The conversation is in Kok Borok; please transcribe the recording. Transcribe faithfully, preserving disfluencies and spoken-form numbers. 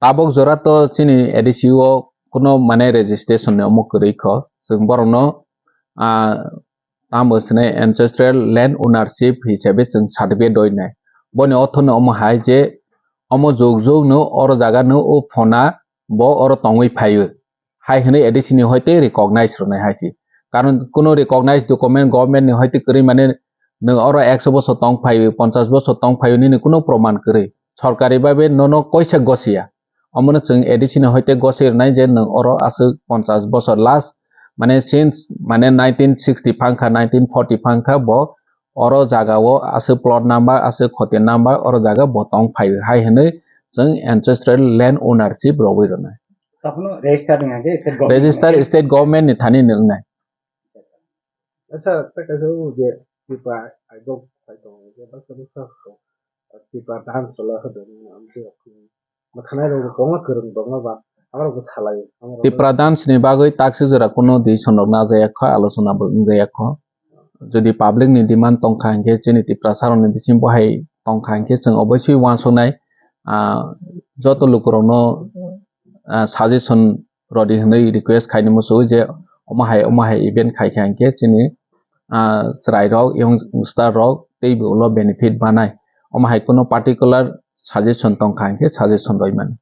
Tabok jora to chini A D C o kuno mane registration ni omo kwrwi kho. Chwng borokno, ah, tamo swnai ancestral land ownership hisabe chwng certificate rwi nai. Boni ortho no omo hai je omo jug jug no oro jaga no o phona bo oro tongwi phaio. Hai hwnwi A D C ni hoite recognize rwnai hai si. Karon kuno recognize document government ni hoite kwrwi mane nwng oro ekso bosor tong phaio, ponchash bosor tong phaio nini kuno proman kwrwi. Sorkari babe nono koisa gosiya. Omono chwng A D C ni hoite goswi rwnai je nwng oro aswk ponchash bosor last, mane since, mane nineteen sixty phangkha, nineteen forty phangkha bo oro jaga o aswk plot number, aswk khoti number oro jaga bo tong phaio hai hwnwi chwng ancestral land ownership rogwi rwnai. Tokhono register ni hwnka khe state government ni Register hwnka khe state government ni thani nwngnai. Acha, tei kaisa o je Tripura idol phai tongo, je baksa baksa Tripura dance chwla khe dong, amtwi rok mwsanai rok kwbangma kwrwng tongo ba, abo rok bw salai o. Tripura dance ni bagwi taksi jora kuno decision rok najaya kho, alochona bo wngjaya kho. Jodi public ni demand tongkha hinkhe chini Tiprasa rok ni bisingo bo hai tongkha hinkhe chwng obviously uansuknai, ah, joto lukurokno, ah, suggestion rodi hwnwi request khaini muchungo je omo hai, omo hai event khaikha hinkhe chini, ah, chwrairok, youngster rok teibo ulo benefit manai. Omo hai kuno particular suggestion tongkha hinkhe suggestion rwi mano.